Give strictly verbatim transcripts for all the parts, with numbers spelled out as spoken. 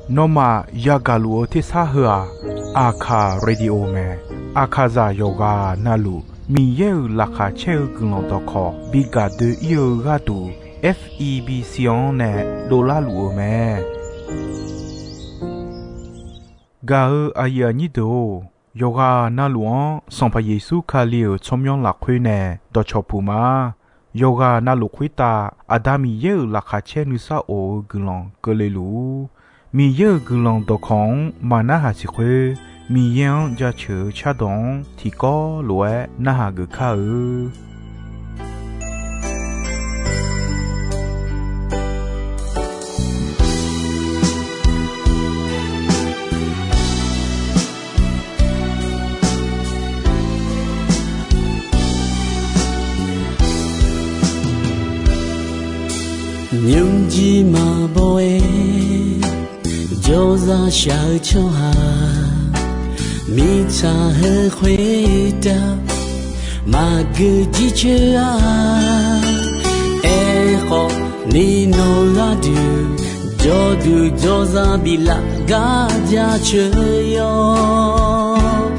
Nawmaf yagaq luf-eu tersar heu-aq, Aqkaq Radio mae. Aqkaqzaq yawqghaq navluf Miqyaer-euq laqkhaq caer-eu guiqlanq dawqkawq bi gaq doe-ir-eu gharduq, F E B C-anr nae dovlar luf-eu mae. Gaq-eu aqyuif aqnyir deuq-or, yawqghaq navluf-anr Sanqpaq Yeqsur Kali-euq tsawrmyanr lafkhoer nae dawqcawq puq ma. Yawqghaq navluf khoertav Aqda Miqyaer-euq laqkhaq caer nuisar of-eu guiqlanq keuvle luf-ur. Miqyaer-euq guiqlanq dawqkawq-anr maqnarhaq siq khoer, Miqyaer-anr jaceuq-eu cardawq-anr tiqkawv lof-aer narhaq geuf kar-eu. Nymrjir maqbaw-aer jawrzaq shaq-eu tsawrhaq, mirtsaq heu khoertav maqgeu jircoer-a. Aerkhawf, ni nawq gharduq jawrduq jawrzaq biflaf gar jaceuq yawr.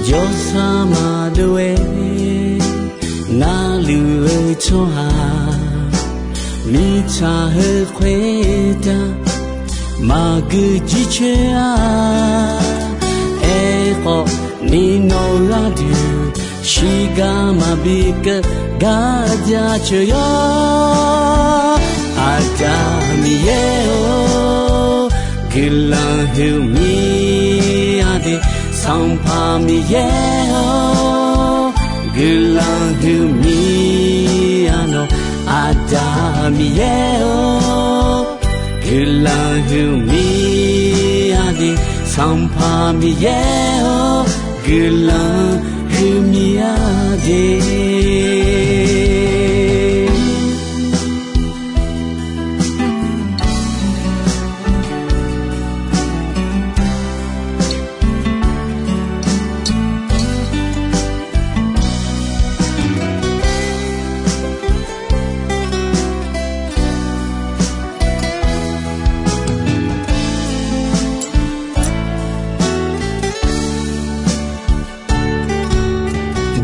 Jawrsar maqdov-aer narluf-eu tsawrhaq, mirtsaq heu khoertav maqgeu jircoer-a. Aerkhawf, ni nawq gharduq shiqgar maqbi keuv gar jaceuq yawr. Aqda Miqyaer-or, guiqlanq huiqmya de. Sanqpaq Miqyaer-or, guiqlanq huiqmya nawq. Aqda Miqyaer-or, guiqlanq huiqmya de. Sanqpaq Miqyaer-or, guiqlanq huiqmya de.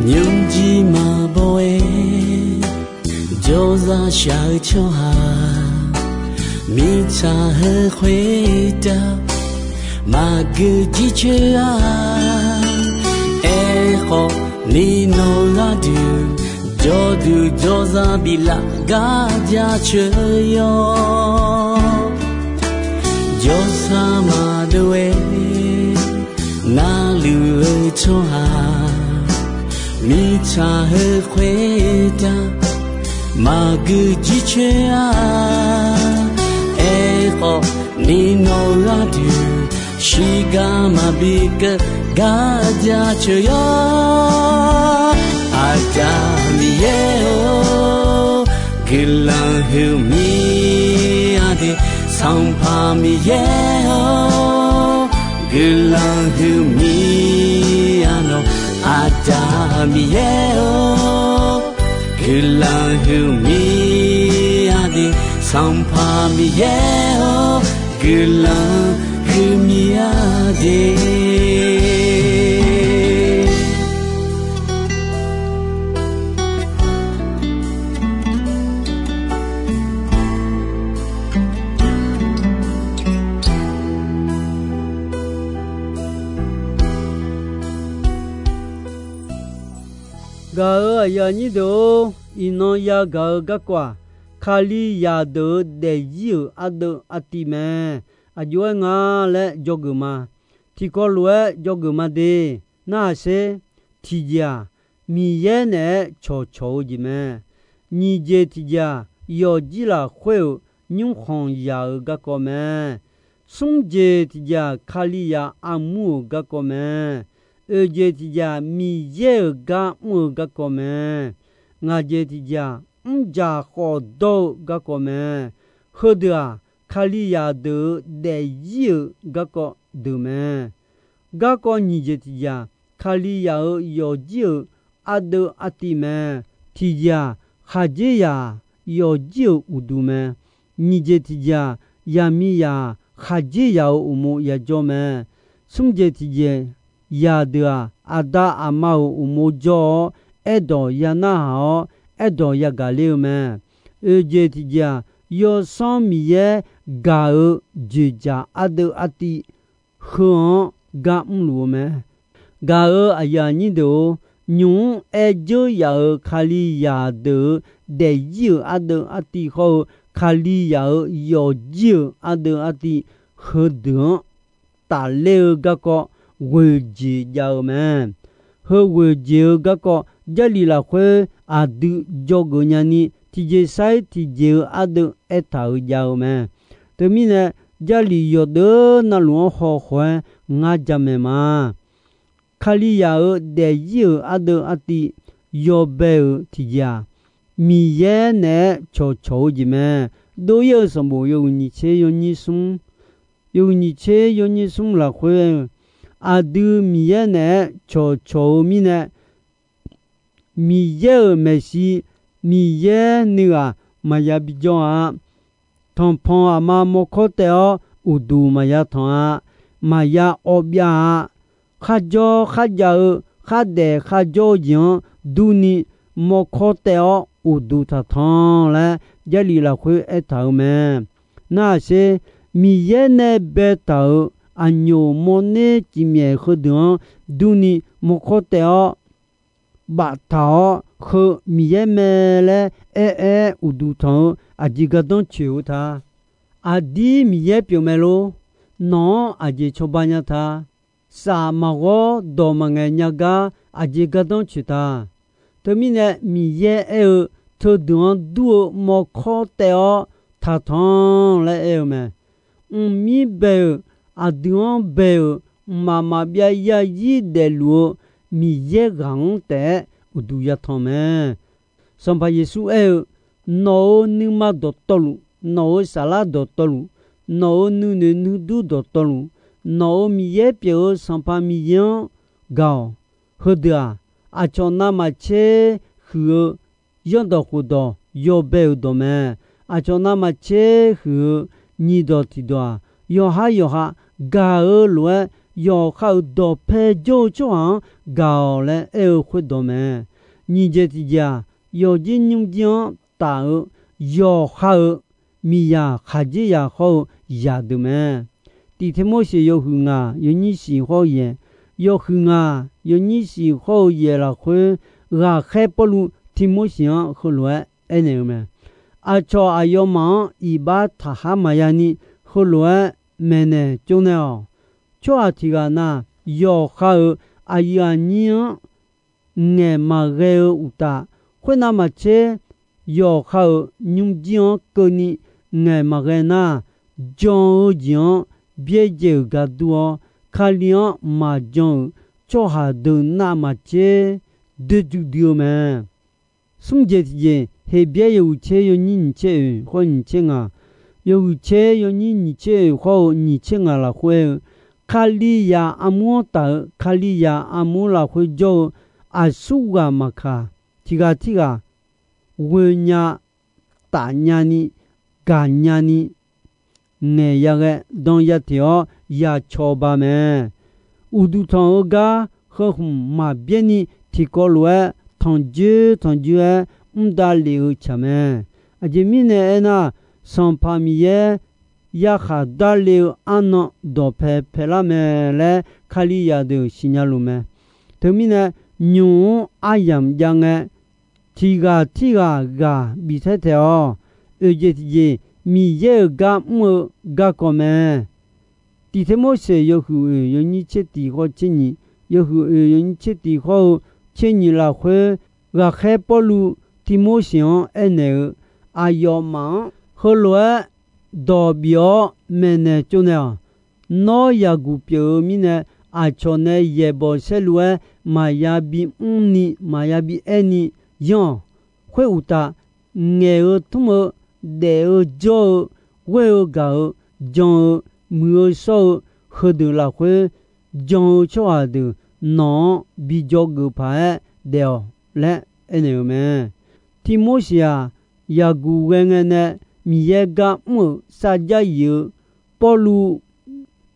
Nymrjir maqbaw-aer jawrzaq shaq-eu tsawrhaq, mirtsaq heu khoertav maqgeu jircoer-a. Aerkhawf, ni nawq gharduq jawrduq jawrzaq biflaf gar jaceuq yawr. Jawrsar maqdov-aer narluf-eu tsawrhaq, mirtsaq heu khoertav maqgeu jircoer-a. Aerkhawf, ni nawq gharduq shiqgar maqbi keuv gar jaceuq yawr. Aqda Miqyaer-or, guiqlanq huiqmya de. Sanqpaq Miqyaer-or, guiqlanq huiqmya nawq. Aqda Miqyaer-or, guiqlanq huiqmya de. Sanqpaq Miqyaer-or, guiqlanq huiqmya de. Gaq-euq aqyuif aqnyir deuq-or, iqnan yagaq-eu garkawv-aq, Kalizaq deuq-euq daefzir-euq ardeuv artiv mae. Aqjox-aer nga laer dzawgeuf ma. Tiqkawv lof-aer dzawgeuf ma de. Narhaq sher. Tiqjeq-aq, Miqyaer naeq-aer cawqcawq-eu jeq mae. Nyiq jeq tiqjeq-aq, yawqjir lafkhoer-euq nymrkhanq yaq-euq garkawv mae. Smr jeq tiqjeq-aq, Kalizaq armur-euq garkawv mae. Oeq jeq tiqjeq-aq, Miqyaer-euq gar mr-eu garkawv mae. Ngaq jeq tiqjeq-aq, mrjaq khawf dawr-eu garkawv mae. Heudeuq-aq, Kalizaq deuq-euq daefzir-euq garkawv deuq mae. Garkawv nyiq jeq tiqjeq-aq, Kalizaq-euq yawqjir-euq ardeuv artiv mae. Tiqjeq-aq, khaqdzerzaq yawqjir-euq uqduq mae. Nyiq jeq tiqjeq-aq, yaqmiqzaq khaqdzerzaq-euq uqmov yajawr mae. Smr jeq tiqjeq, zaqdeuq-aq, aqda aqma-euq uqmov jawr-awr, aerdawq ya narhaq-awr, aerdawq yagaq ler-eu mae. Oeq jeq tiqjeq-aq, Yawsanr Miqyaer gaq-eu dzoeqdzaq ardeuv artiv heu-anr gar mrluf-eu mae. Gaq-euq aqyuif aqnyir deuq-or, nymq-mr aer dzeur yaf-euq Kalizaq deuq-euq daefzir-euq ardeuv artiv hawr-eu, Kalizaq-euq yawfjir-euq ardeuv artiv heudeuq-anr tafler-eu garkawv ghoeqjeq jav-eu mae. Heu ghoeqjeq-eu garkawv Jarlif lafkhoer aqdui dzawgeuf nyani, tiqjeq sar-ir tiqjeq-eu ardeuv aertaq-euq jav-eu mae. Teumirnae, Jarlif yawqdeuq navluf-anr haw khawf-aer ngar jamaeq ma. Kalizaq-euq daefzir-euq ardeuv artiv yawbae-euq tiqjeq-aq, Miqyaer naeq-aer cawqcawq-eu jeq mae. Dov-ir-eu sanqbof yawhuiq nyiq tser yawnyir smr, yawhuiq nyiq tser yawnyir smr lafkhoer-eu, aqdui Miqyaer naeq-aer cawqcawq-eu mirnae, Miqyaer-euq maeqshi, Miqyaer nuighaq maqya bijawr-a. Tanqpanq aqma mawrkawr taev-awr uqduq maqya tanq-a. Maqya awv byav-a. Kharjawr kharjav-eu, khardaef kharjawr-eu jeq-anr durni, mawrkawr taev-awr uqduq taqtanq laer Jarlif lafkhoer aertaq-euq mae. Narhaq sher, Miqyaer nae baetaq-euq aqnyoq mawrner cifmyaef heudeuq-anr durni, mawrkawr taev-awr baftaq-awr, heu Miqyaer mae laer aer-aer uqduq tanq-eu aqjeq gardanr coeq-eu ta. Aqdir Miqyaer pyeufmae lor. Nawq-anr aqjeq cawba nya ta. Saf maqghawr dawq maqngaeq nya gar aqjeq gardanr coeq ta. Teumirnae Miqyaer aer-eu, teudeuq-anr dur-eu mawrkawr taev-awr taqtanq laer aer-eu mae. Mqmir bae-euq, aqdui-anr bae-euq, mqmaq maqbyav yarzir daefluf-eu Miqyaer ghaq-anr taef-aer uqduq yatanq mae. Sanqpaq Yeqsur aer-eu, nawq-euq nuima dawqtawvluf, nawq-euq saflar dawqtawvluf, nawq-euq nuinoeq nuidur dawqtawvluf, nawq-euq Miqyaer pyeuf-eu Sanqpaq Miqyaer-anr gaq-awq. Heudeuq-aq, aqcawq navmaqtser huiq-eu zanrdawq khofdawq yawbae-euq dawq mae. Aqcawq navmaqtser huiq-eu nyiq dawq tiq dawq-aq, yawqha yawqha gaq-eu lof-aer, yawqha-euq dawqpae jawr-eu tsawrhaq-anr gaq-awq laer aer-eu khoerdawq mae. Nyiq jeq tiqjeq-aq, yawqjir nymrjir-anr taf-eu yawqha-euq miqzaq khaqdzerzaq hawr-eu zaqdeuq mae. Tiq Tirmorseq yawhuiq ngaq yawnyir shif hawr-eu yaeq, yawhuiq ngaq yawnyir shif hawr-eu yaeq lafkhoer, ghaqkhaer Pawrluv Tirmorseq-anr heulof-aer aernaeq-eu mae. Aqcawq aqyawfmaf-anr iqbax taqhar maqya ni, heulof-aer maeqnaeq tsovnaeq-awq. Tsawrhaq tiq ghaq na, yawqha-euq aqyuif aqnyir-anr ngaeq maqghae-eu uqtaf, khoernav maqtser yawqha-euq nymrjir-anr keuvni ngaeq maqghae nar, jan-eu jeq-anr byaerdzae-euq gar dur-awr, Kali-anr maqjan-euq tsawrhaq deuq navmaqtser doer duidui-eu mae. Smr jeq tiqjeq, Heqbyaer yawhuiq tser yawnyir nyiq tser oeq hawr-eu nyiq tser ngaq, yawhuiq tser yawnyir nyiq tser oeq hawr-eu nyiq tser ngaq lafkhoer-eu, Kalizaq armur-anr taf-eu, Kalizaq armur lafkhoer jawr-eu aqsurghaq maqkaq, tiq ghaq tirghaq ghoe nya, taf nya ni, gaq nya ni, ngaeq yaghae dan yateq-awr ya cawba mae. Uqduq tanq-eu gar heu khmq maqbyaer ni tiqkawv lof-aer tanqjoer tanqjoer-aer mr davlef-eu tsaq mae. Aqjeq mirnae aernar, Sanqpaq Miqyaer yarkhaq darle-eu arnan dawqpae paelar mae laer Kalizaq deuq siqnya luf mae. Teumirnae, nymq-mr aryamq jav ngae, tiq ghaq tirghaq ghaq bif taer taeq-awq. Oeq jeq tiqjeq, Miqyaer-euq gar mr-eu garkawv mae. Tiq Tirmorseq yawhuiq oeq yawnyir tser tiq hawr tser nyiq, yawhuiq oeq yawnyir tser tiq hawr-eu tser nyiq lafkhoer, ghaqkhaer Pawrluv Tirmorseq-anr aernaeq-eu, aqyawfmaf-anr heulof-aer dawq bif-awr maeqnaeq tsovnaeq-awq. Nawr yaqguq pyeuf-eu mirnae, aqcawq nae yaeqbawq saerlu-aer maqya bimr ni maqya bi aer ni yanr-awq. Khoeruqtaf, ngaeq-eu tmr-eu, daef-eu jawr-eu, ghoer-eu gaq-eu, jan-eu, muiq-eu shawr-eu, heudeuq lafkhoer jan-eu tsawrhaq deuq nawq-anr bi dzawgeuf paq-aer daef-awq laer aernaeq-eu mae. Tirmorseq-aq, yaqguq ghae ngae nae Miqyaer gar mr-euq sarjax yif-eu Pawrluv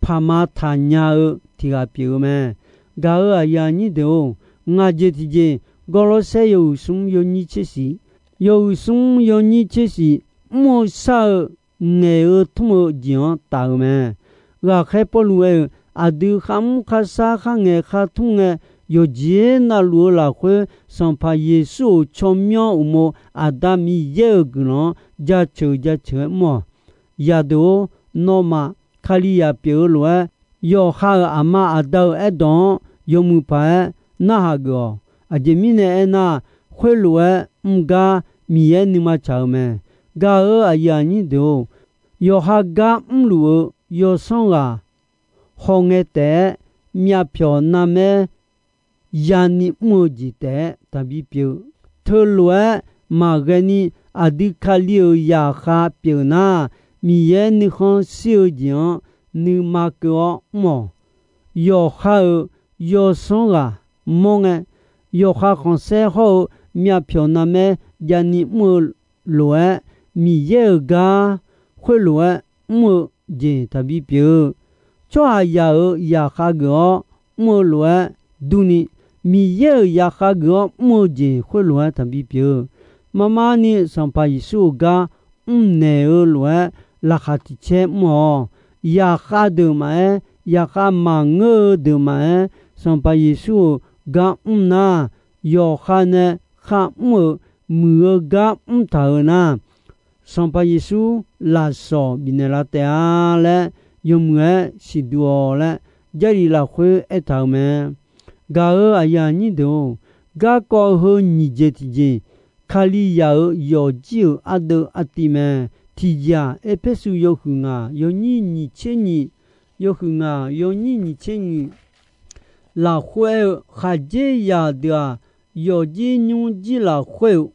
paqma taqnya-eu tiq ghaq pyeuf-eu mae. Gaq-euq aqyuif aqnyir deuq-or, ngaq jeq tiqjeq Gawrlawrsaer yawhuiq smr yawnyir tser shif, yawhuiq smr yawnyir tser shif, mr-eu shar-eu ngaeq-eu tmr-eu jeq-anr taf-eu mae. Ghaqkhaer Pawrluv aer-eu, aqdui kharmr kharshar kharngaeq khartmr ngae, yawqjeq navluf-eu lafkhoer Sanqpaq Yeqsur-euq tsawrmyanr uqmov Aqda Miqyaer-euq guiqlanq-anr jaceuq jaceuq-aer mr-awq. Yadeuq-or, nawmaf Kalizaq pyeuf-eu lof-aer, yawqha-euq aqma aqda-euq aerdawq-anr yawmuiq paq-aer narhaq geuf-awq. Aqjeq mirnae aernar, khoerlof-aer mr gar Miqyaer nuima tsaq-eu mae. Gaq-euq aqyuif aqnyir deuq-or, yawqha gar mrluf-eu yawsanr ghaq hawngae taef-aer myavpyawq narmaer yani mr-eu jeq taef-aer taqbi pyeuf-eu. Teulof-aer maqghae ni aqdui Kali-euq zaqkhav pyeuf nar, Miqyaer nuikhanr shir-eu jeq-anr nuima keuv-awr mr-awq. Yawqha-euq yawsanr ghaq mawr ngae, yawqha khanqsaer hawr-eu myavpyawq narmaer javni mr-eu lof-aer, Miqyaer-euq gar khoerlof-aer mr-eu jeq taqbi pyeuf-eu. Tsawrhaqzaq-euq zaqkhav geuf-awr mr-eu lof-aer durni, Miqyaer-euq zaqkhav geuf-awr mr-eu jeq khoerlof-aer taqbi pyeuf-eu. Marmarni Sanqpaq Yeqsur-euq gar mrnaeq-eu lof-aer laqkhaq tiq caer mr-awq. Zaqkhav deuq maqaer, zaqkhav maqngeur-eu deuq maqaer, Sanqpaq Yeqsur-euq gar mr nar, yawqha nae kharmr-euq muiq-eu gar mr taq-euq nar, Sanqpaq Yeqsur lafsawq bifnaeq la taef-a laer, yawmuiq-aer siqduq-awq laer, Jarlif lafkhoer aertaq-euq mae. Gaq-euq aqyuif aqnyir deuq-or, garkawv heu nyiq jeq tiqjeq, Kalizaq-euq yawfjir-euq ardeuv artiv mae. Tiqjeq-aq, Erpersu yawhuiq ngaq yawnyir nyiq tser nyiq, yawhuiq ngaq yawnyir nyiq tser nyiq lafkhoer aer-eu, khaqdzerzaq deuq-aq, yawfjir nymrjir lafkhoer-euq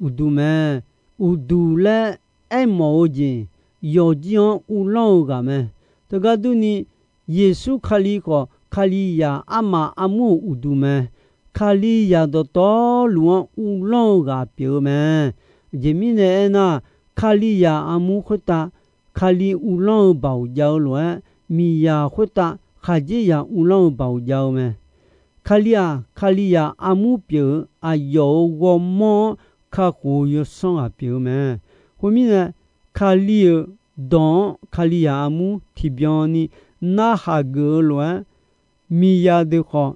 uqduq mae. Uqduq laer aermawf-eu jeq, yawfjir-anr uvlanr-eu ghaq mae. Teugar durni, Yeqsur Kali khawf, Kalizaq armaf armur-euq uqduq mae. Kalizaq dawqtawvluf-anr uvlanr-eu ghaq pyeuf-eu mae. Aqjeq mirnae aernar, Kalizaq armur khoertav Kali uvlanr-eu baoq jav-eu lof-aer, miqzaq khoertav khaqdzerzaq uvlanr-eu baoq jav-eu mae. Kali-aq, Kalizaq armur pyeuf-eu aqyawf-euq ghawrmawr-anr kakhof-eu yawsanr ghaq pyeuf-eu mae. Khoermirnae, Kali-euq dawq-anr Kalizaq armur tiqbyan ni narhaq geuf-eu lof-aer, miqzaq deuq khawf,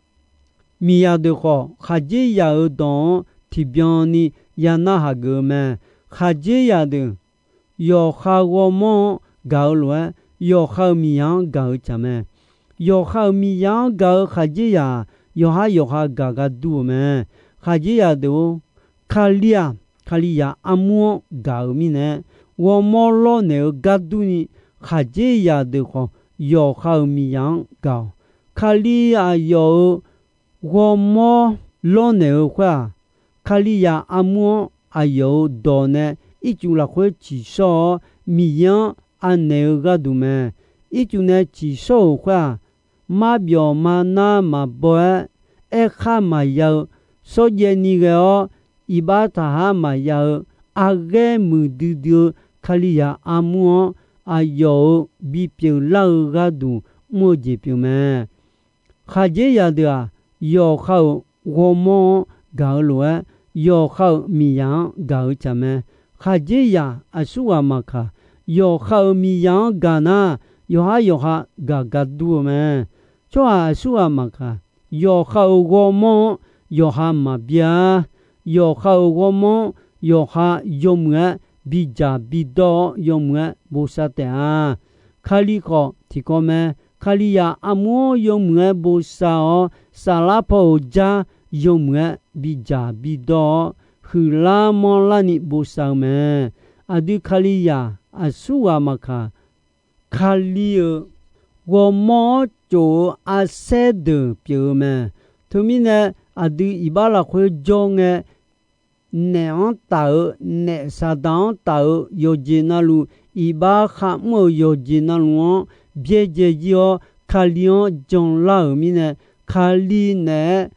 miqzaq deuq khawf khaqdzerzaq-euq dawq-anr tiqbyan ni ya narhaq geuf-eu mae. Khaqdzerzaq deuq yawqha ghawrmawr-anr gaq-eu lof-aer, yawqha-euq miqzaq-anr gaq-eu tsaq mae. Yawqha-euq miqzaq-anr gaq-eu khaqdzerzaq-aq, yawqhar yawqha gaq gar dur-eu mae. Khaqdzerzaq deuq-or, Kali-aq, Kalizaq armur-anr gaq-euq mirnae, ghawrmawr lawrnaeq-eu gar durni, khaqdzerzaq deuq khawf, yawqha-euq miqzaq-anr gaq-awq. Kali aqyawf-euq ghawrmawr lawrnaeq-eu khoer-aq, Kalizaq armur-anr aqyawf-euq dawq nae ircuf lafkhoer ciqshawr-awr, Miqyaer-anr anaeq-eu gharduq mae. Ircuf nae ciqshawr-euq khoer-aq, marbyawf marnar maqbaw-aer, aerkhar maqya-eu, shawrjaev ni ghae-awr iqbax taqhar maqya-eu, arghaer muiqdui dui-eu Kalizaq armur-anr aqyawf-euq bipyeuf lar-eu gharduq mr-eu jeq pyeuf mae. Khaqdzerzaq deuq-aq, yawqha-euq ghawrmawr-anr gaq-eu lof-aer, yawqha-euq miqzaq-anr gaq-eu tsaq mae. Khaqdzerzaq aqsurghaq maqkaq, yawqha-euq miqzaq-anr gaq nar, yawqhar yawqha gaq gar dur-eu mae. Tsawrhaq aqsurghaq maqkaq, yawqha-euq ghawrmawr-anr yawqha maqbyav-a. Yawqha-euq ghawrmawr-anr yawqha yawmuiq-aer bidzaq bidawr-awr, yawmuiq-aer bosav taef-a. Kali khawf tiqkawv mae. Kalizaq armur-anr yawmuiq-aer bosav-awr, saflar paw-euq jar yawmuiq-aer bidzaq bidawr-awr, huiqlar manrlarni bosav-eu mae. Aqdui Kalizaq aqsurghaq maqkaq, Kali-euq ghawrmawr-anr tsof-eu arsaer deuq pyeuf-eu mae. Teumirnae, aqdui iqbax lafkhoer jawr ngae, naef-anr taf-eu, naef Saqdaq-anr taf-eu yawqjeq navluf, iqbax kharmr-euq yawqjeq navluf-anr byaerdzae jir-awr, Kali-anr janlar-euq mirnae, Kali naeq-aer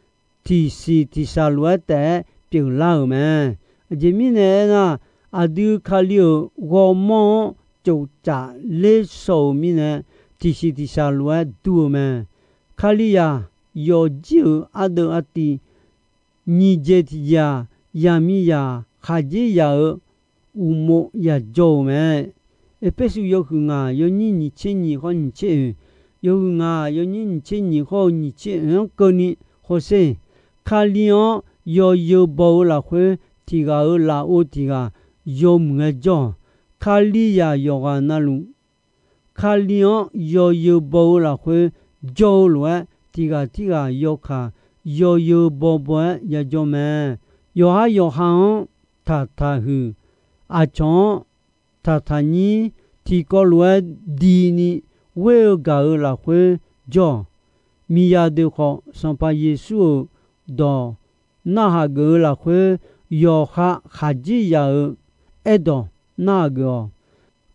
tiqsiq tiqshaq lof-aer taef-aer pyeuflar-euq mae. Aqjeq mirnae aernar, aqdui Kali-euq ghawrmawr-anr tsoftsaf ler shaw-euq mirnae, tiqsiq tiqshaq lof-aer dur-eu mae. Kalizaq yawqjir-euq ardeuv artiv, nyiq jeq tiqjeq-aq, yaqmiqzaq khaqdzerzaq-euq uqmov yajawr-euq mae. Erpersu yawhuiq ngaq yawnyir nyiq tser nyiq hawr nyiq tser oeq, yawhuiq ngaq yawnyir nyiq tser nyiq hawr-eu nyiq tser oeq-anr keuvni hawsher. Kali-anr yawzeu baw-eu lafkhoer, tiq ghaq-euq lafov tiq ghaq yawmuiq-aer jawr-awq. Kalizaq yawqghaq navluf, Kali-anr yawzeu baw-eu lafkhoer jawr-eu lof-aer, tiq ghaq tirghaq yawkaq yawzeu bawbaw-aer yajawr mae. Yawqha yawqha-anr taqtaq huiq, aqcawq-anr taqtaq nyir, tiqkawv lof-aer dini ghoer-eu gaq-euq lafkhoer jawr-awq. Miqzaq deuq khawf, Sanqpaq Yeqsur-euq dawq narhaq geuf-eu lafkhoer, yawqha khaqdzerzaq-euq aerdawq narhaq geuf-awq.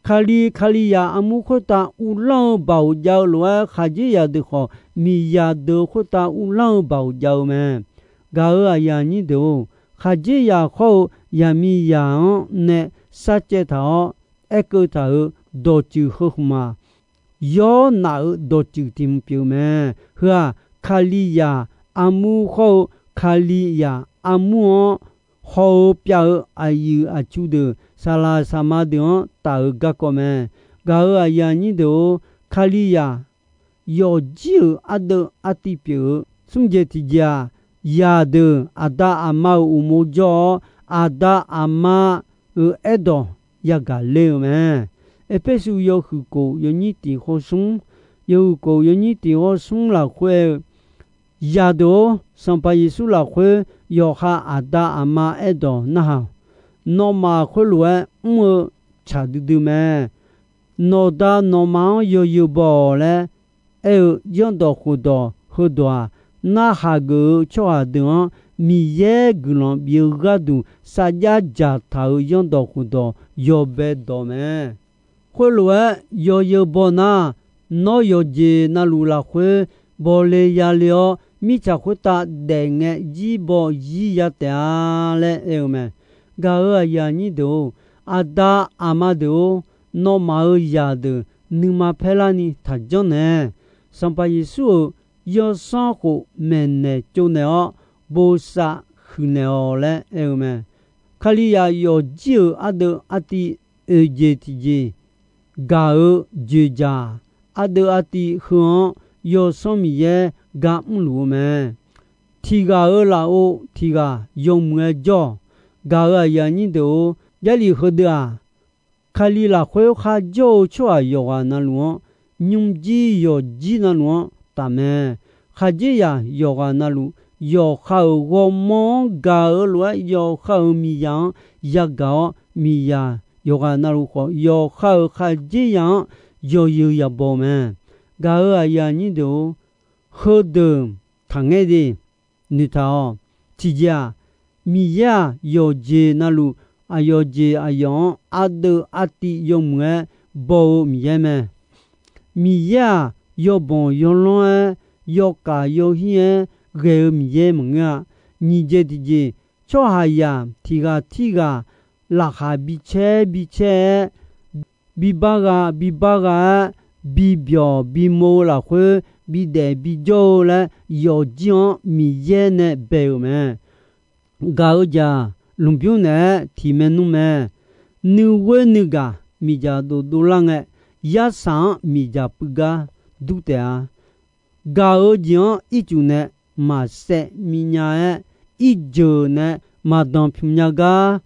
Kali, Kalizaq armur khoertav uvlanr-eu baoq jav-eu lof-aer, khaqdzerzaq deuq khawf, miqzaq deuq khoertav uvlanr-eu baoq jav-eu mae. Gaq-euq aqyuif aqnyir deuq-or, khaqdzerzaq khawr-eu yaqmiqzaq-anr nae sarcaev taq-awr aerkeuv taq-euq dawqtsuif heu khmq-aq, yawr naf-euq dawqtsuif tiq hmq pyeuf-eu mae. Heu-aq, Kalizaq armur khawr-eu Kalizaq armur-anr haw-eu pyav-eu aqyuif aqtsu deuq, saqlaq saqma deuq-anr taf-eu garkawv mae. Gaq-euq aqyuif aqnyir deuq-or, Kalizaq yawqjir-euq ardeuv artiv pyeuf-eu smr jeq tiq jeq-aq, zaqdeuq aqda aqma-euq uqmov jawr-awr, aqda aqma-euq aerdawq yagaq ler-eu mae. Erpersu yawhuiq kof yawnyir tiq hawr smr, yawhuiq kof yawnyir tiq hawr smr lafkhoer-eu, zaqdeuq-or, Sanqpaq Yeqsur lafkhoer yawqha aqda aqma aerdawq narhaq-awq. Nawmaf khoerlof-aer mr-eu tsaq duidui mae. Nawqda nawqma-anr yawzeu baw-awq laer aer-eu zanrdawq khofdawq heudawq-aq, narhaq geuf-eu tsawrhaq deuq-anr Miqyaer guiqlanq bif-eu gharduq sarjax dzaqtaq-euq zanrdawq khofdawq yawbae dawq mae. Khoerlof-aer yawzeu baw nar, nawr yawqjeq navluf lafkhoer bawle yale-awr, mirtsaq khoertav daef ngae zir baw zir ya taef-a laer aer-eu mae. Gaq-euq aqyuif aqnyir deuq-or, aqda aqma deuq-or, nawmaf-euq zaqdeuq nuima paerlarni taqjanr nae, Sanqpaq Yeqsur-euq yawsanr khof maeqnaeq tsovnaeq-awr, bosav huiqnaeq-awq laer aer-eu mae. Kalizaq yawqjir-euq ardeuv artiv oeqjeq tiqjeq gaq-eu joeqdzaq ardeuv artiv heu-anr Yawsanr Miqyaer gar mrluf-eu mae. Tiq ghaq-euq lafov tiq ghaq yawmuiq-aer jawr-awq. Gaq-euq aqyuif aqnyir deuq-or, Jarlif heudeuq-aq, Kali lafkhoer kharjawr-eu tsawrhaq yawqghaq navluf-anr, nymrjir yawqjir navluf-anr taf mae. Khaqdzerzaq yawqghaq navluf, yawqha-euq ghawrmawr-anr gaq-eu lof-aer, yawqha-euq miqzaq-anr yagaq-awr, miqzaq yawqghaq navluf khawf, yawqha-euq khaqdzerzaq-anr yawzeu yabaw mae. Gaq-euq aqyuif aqnyir deuq-or, heudeuq taqngaer de. Noeqtaq-awq. Tiqjeq-aq, Miqyaer-aq, yawqjeq navluf, aqyawf jeq aqyawf-anr ardeuv artiv yawmuiq-aer baw-eu Miqyaer mae. Miqyaer-aq, yawbanq yawlanr-aer, yawkaq yawhir-aer ghae-eu Miqyaer maqngeur-a. Nyiq jeq tiqjeq, tsawrhaqzaq tiq ghaq tirghaq laqkhaq bicaer bicaer-aer, bibar gha bibar gha-aer, bibyawq bimov-eu lafkhoer, bidaef bijawr-eu laer yawfjir-anr Miqyaer nae bae-euq mae. Gaq-eu jeq-aq, lmqbymr naeq-aer tiq maernmr mae. Nuighoer nuigaq miqdzaq dovdov lar ngae, yarsaq-anr miqdzaq puiv gar dur taef-a. Gaq-eu jeq-anr ircuf nae maqsaev minya-aer, irjeuq nae maqdanq pymq nya gar,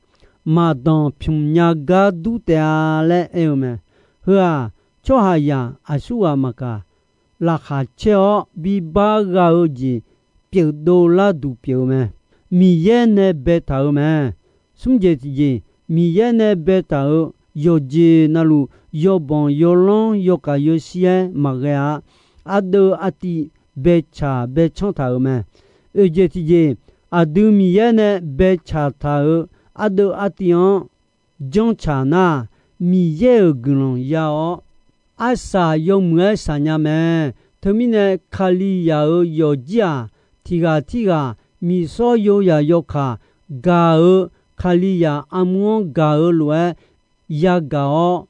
maqdanq pymq nya gar dur taef-a laer aer-eu mae. Heu-aq, tsawrhaqzaq aqsurghaq maqkaq, laqkhaq caer-awr bibar gha-eu jeq pyeufdov larduq pyeuf-eu mae. Miqyaer nae baetaq-euq mae. Smr jeq tiqjeq, Miqyaer nae baetaq-euq yawqjeq navluf, yawbanq yawlanr yawkaq yawshir-aer maqghae-a. Ardeuv artiv baetsaq baetsanr taq-euq mae. Oeq jeq tiqjeq, aqdui Miqyaer nae baetsaq taq-euq ardeuv artiv-anr janrtsaq nar, Miqyaer-euq guiqlanq ya-awr, arsaq yawmuiq-aer saqnya mae. Teumirnae, Kalizaq-euq yawqjir-aq, tiq ghaq tirghaq miqsawr yawzaq yawkaq gaq-eu Kalizaq armur-anr gaq-eu lof-aer yagaq-awr,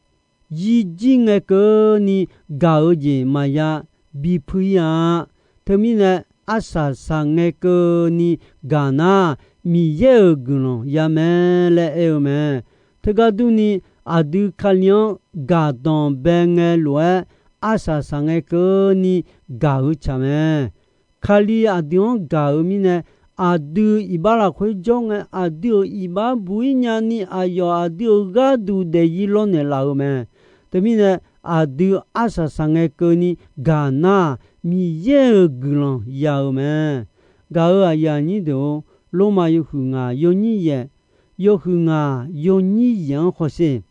yirjir ngae keuvni gaq-eu jeq maqya bipuir-ir-a. Teumirnae, arsaq saqngae keuvni gaq nar, Miqyaer-euq guiqlanq ya mae laer aer-eu mae. Teugar durni, aqdui Kali-anr gaqdanq bae ngae lof-aer, arsaq saqngae keuvni gaq-eu tsaq mae. Kali aqdui-anr gaq-eu mirnae, aqdui iqbax lafkhoer jawr ngae, aqdui-euq iqbax buq-ir nyani aqyawf aqdui-euq gharduq daefzir lawrnaeq laf-eu mae. Teumirnae, aqdui arsaq saqngae keuvni gaq nar, Miqyaer-euq guiqlanq ya-eu mae. Gaq-euq aqyuif aqnyir deuq-or, Lormav yawhuiq ngaq yawnyir yaef, yawhuiq ngaq yawnyir yaef-anr hawsher.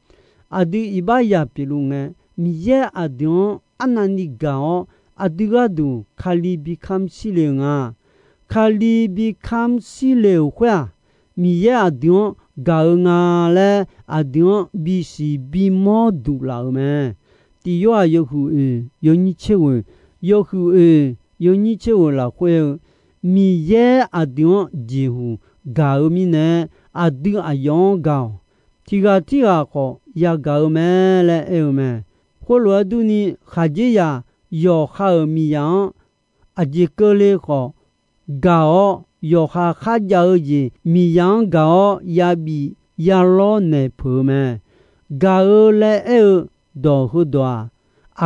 Aqdui iqbax yaq pyeufluf ngae, Miqyaer aqdui-anr arnavni gaq-awr, aqdui gharduq Kali bi kamr shirle-eu nga. Kali bi kamr shirle-euq khoer-aq, Miqyaer aqdui-anr gaq-eu nga laer aqdui-anr bisiq bimawr duq laf-eu mae. Tiq Yorhaq yawhuiq oeq yawnyir tser ghoeq, yawhuiq oeq yawnyir tser ghoeq lafkhoer-eu, Miqyaer aqdui-anr jeqhuq gaq-eu mirnae, aqdui aqyawf-anr gaq-awq. Tiq ghaq tirghaq khawf yagaq-eu mae laer aer-eu mae. Khoerlof-aer durni, khaqdzerzaq yawqha-euq miqzaq-anr aqjeq keuvle khawf gaq-awr, yawqha kharjav-eu jeq miqzaq-anr gaq-awr yabif yalawr naeq peuq-eu mae. Gaq-eu laer aer-eu dawq heudawq-aq,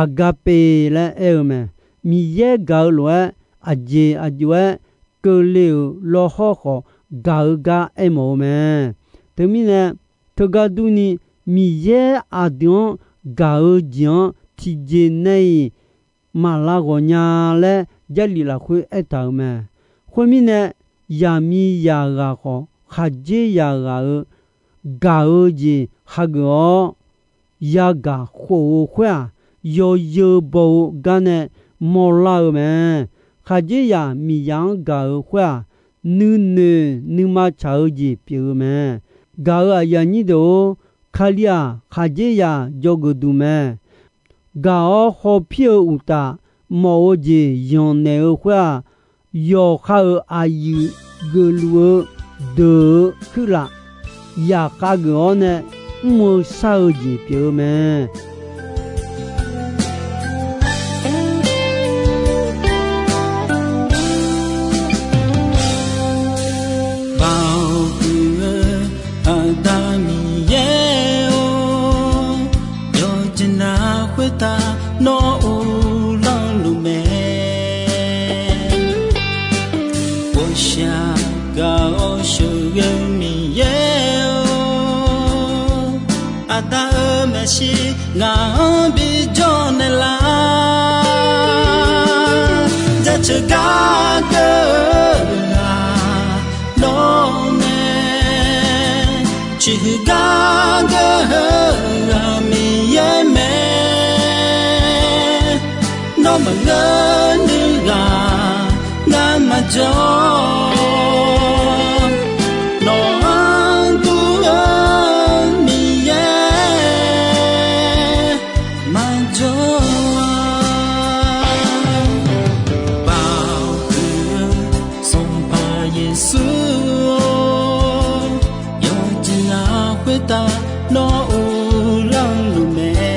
Aqgaqpeq laer aer-eu mae. Miqyaer gaq-eu lof-aer, aqjeq aqjox-aer keuvle-euq lawrhawr khawf gaq-eu gar aermawf-eu mae. Teumirnae, teugar durni, Miqyaer aqdui-anr gaq-eu jeq-anr tiqjeq nae-iq maqlav ghawq nya laer Jarlif lafkhoer aertaq-euq mae. Khoermirnae, yaqmiqzaq ghaq khawf, khaqdzerzaq ghaq-euq gaq-eu jeq hageuf-awr, yagaq khof-eu khoer-aq, yawzeu baw-eu gar nae mawrlar-eu mae. Khaqdzerzaq miqzaq-anr gaq-eu khoer-aq, nuinoeq nuima tsaq-eu jeq pyeuf-eu mae. Gaq-euq aqyuif aqnyir deuq-or, Kali-aq, khaqdzerzaq dzawgeuf duq mae. Gaq-awr hawpir-eu uqtaf, mawf-eu jeq yanqnaeq-eu khoer-aq, yawqha-euq aqyuif geufluf-eu deuq-eu kuirlaf yaqkhav geuf-awr nae mr-eu shar-eu jeq pyeuf-eu mae. Baoq huiq-eu Aqda Miqyaer-or, yawqjeq navluf khoertav nawr uvlanr luf mae. Ghawqshaq gaq-awr sheuqghae-eu Miqyaer-or, Aqda-euq maeqshi ngaq-anr bijawr naeqlaf. Jaceuq gar geur-eu ghaq nawr mae, ciqhuiq gar geur-eu ghaq Miqyaer mae. Nawr maqngeur nuiv ghaq ngar maqjawr, nawq-anr dur-eu Miqyaer maqjawr-a. Baoq huiq-eu Sanqpaq Yeqsur-or, yawqjeq navluf khoertav nawr uvlanr luf mae.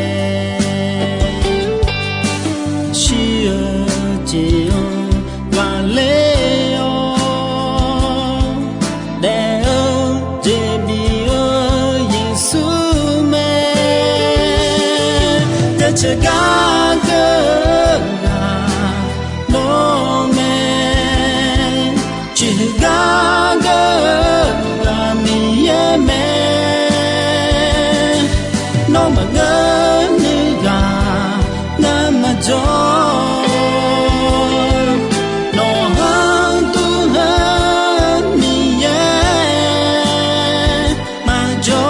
Shir-eu jeq-anr ghaqler-awr daef-eu jeq bif-eu Yeqsur mae. Jaceuq gar geur-eu ghaq nawr mae, ciqhuiq gar geur-eu ghaq Miqyaer mae. Nawr maqngeur nuiv ghaq ngar maqjawr, nawq-anr dur-eu Miqyaer maqjawr-a.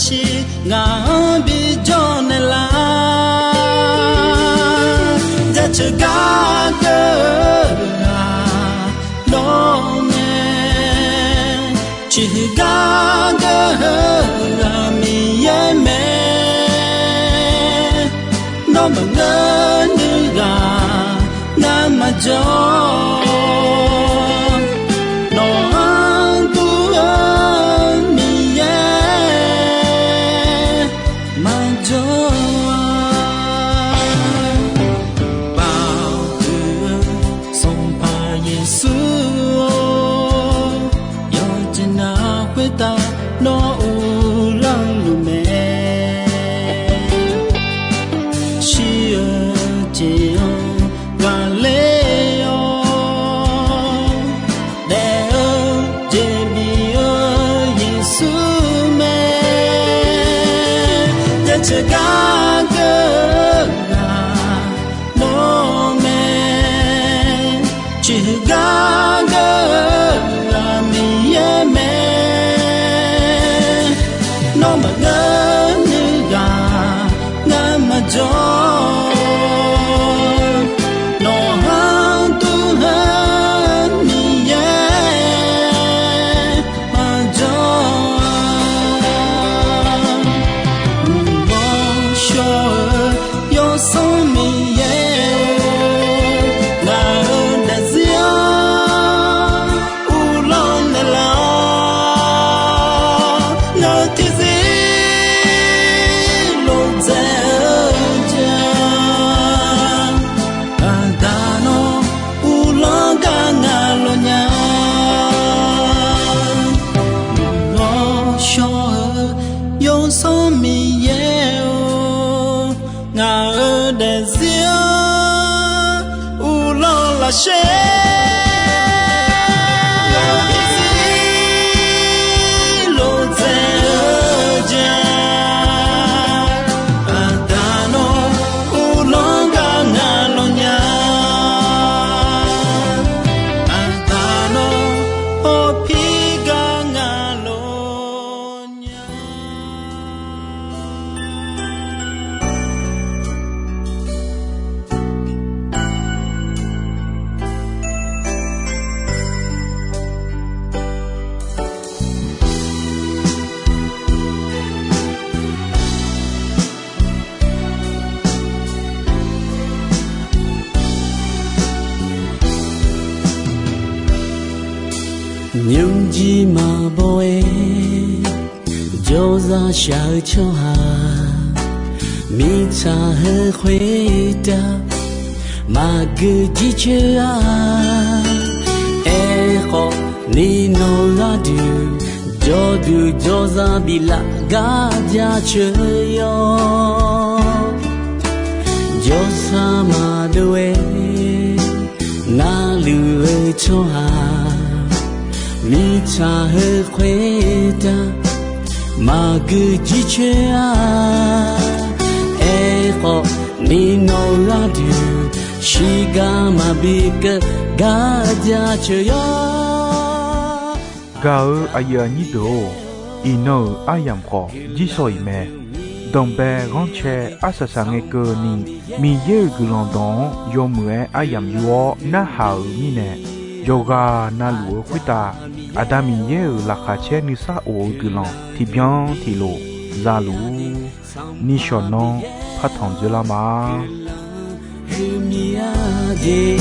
shir ngaq-anr bijawr naeqlaf. Jaceuq gar geur-eu-aq nawr mae, ciqhuiq gar geur-eu-aq Miqyaer mae. Nawr maqngeur nuighaq ngar maqjawr, nawq-anr dur-eu Miqyaer maqjawr-a. Baoq huiq-eu Sanqpaq Yeqsur-or, yawqjeq navluf khoertav nawr uvlanr luf mae. Shir-eu jeq-anr ghaqler-awr, daef-eu jeq bif-eu Yeqsur mae. Jaceuq gar geur-eu-aq nawr mae, ciqhuiq gar geur-eu-aq Miqyaer mae. Nawr maqngeur nuighaq ngar maqjawr, nawq-anr dur-eu Miqyaer maqjawr-a. Uqghawr shawr-eu Yawsanr Miqyaer-or, ngaq-euq daefzir-anr uvlanr naeqlaf-awr, ngaq-euq tiqzir lof dzaeq-eu jeq-a. Aqda nawr uvlanr gar ngaq lawq nya. Uqghawr shawr-eu Yawsanr Miqyaer-or, ngaq-euq daefzir-anr uvlanr lafsher. Ngaq-euq tiqzir lof dzaeq-eu jeq-a. Aqda nawr uvlanr gar ngaq lawq nya. Aqda nawr hawpir gar ngaq lawq nya. Nymrjir maqbaw-aer jawrzaq shaq-eu tsawrhaq, mirtsaq heu khoertav maqgeu jircoer-a. Aerkhawf ni nawq-eu gharduq jawrduq jawrzaq biflaf gar jaceuq-awq. Jawrshar maqdov-aer narluq-eu tsawrhaq, mirtsaq heu khoertav maqgeu jircoer-a. Aerkhawf ni nawq-eu gharduq shiqgar maqbi keuv gar jaceuq-awq. Gaq-eu aqyuif aqnyir deuq-or, iqnan-euq aryamq khawf jirshaw-iq mae. Danqbae ghanrcae arsaq saq ngae keuvni, Miqyaer-euq guiqlanq dawq-anr yawmuiq-aer aryamq yur-awr narhaq-euq mirnae, yawqghaq navluf-eu khoertav Aqda Miqyaer-euq laqkhaq caer nuisar of-eu guiqlanq tiqbyan tiqlof zaluf-ur. Nishawq nanr partanq dzoerlar ma. Heumya jeq